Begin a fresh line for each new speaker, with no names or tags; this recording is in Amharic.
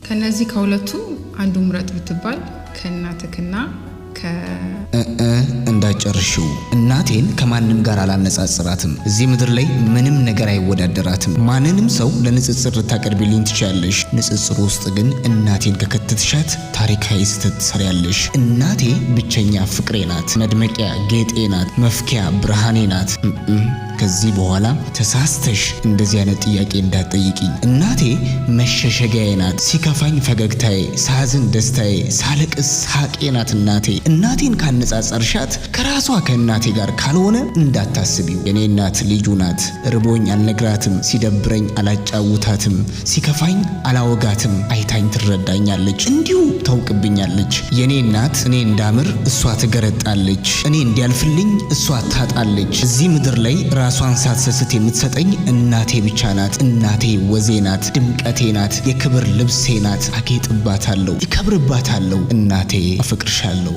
ከነዚህ ከሁለቱ አንዱ ምረጥ ብትባል ከእናትክና ከ
እ እንዳጨርሽው እናቴን ከማንም ጋር አላነጻጽራትም። እዚህ ምድር ላይ ምንም ነገር አይወዳደራትም። ማንንም ሰው ለንጽጽር ልታቀርቢልኝ ትችያለሽ። ንጽጽር ውስጥ ግን እናቴን ከከተትሻት ታሪካዊ ስህተት ትሰሪያለሽ። እናቴ ብቸኛ ፍቅሬ ናት፣ መድመቂያ ጌጤ ናት፣ መፍኪያ ብርሃኔ ናት። እም ከዚህ በኋላ ተሳስተሽ እንደዚህ አይነት ጥያቄ እንዳትጠይቂኝ። እናቴ መሸሸጊያዬ ናት። ሲከፋኝ ፈገግታዬ፣ ሳዝን ደስታዬ፣ ሳለቅስ ሳቄ ናት እናቴ። እናቴን ካነጻጸርሻት ከራሷ ከእናቴ ጋር ካልሆነ እንዳታስቢው። የኔ እናት ልዩ ናት። ርቦኝ አልነግራትም፣ ሲደብረኝ አላጫውታትም፣ ሲከፋኝ አላወጋትም። አይታኝ ትረዳኛለች፣ እንዲሁ ታውቅብኛለች። የኔ እናት እኔ እንዳምር እሷ ትገረጣለች፣ እኔ እንዲያልፍልኝ እሷ ታጣለች። እዚህ ምድር ላይ ራሷን ሳትሰስት የምትሰጠኝ እናቴ ብቻ ናት። እናቴ ወዜ ናት፣ ድምቀቴ ናት፣ የክብር ልብሴ ናት። አጌጥባታለሁ፣ እከብርባታለሁ። እናቴ አፈቅርሻለሁ።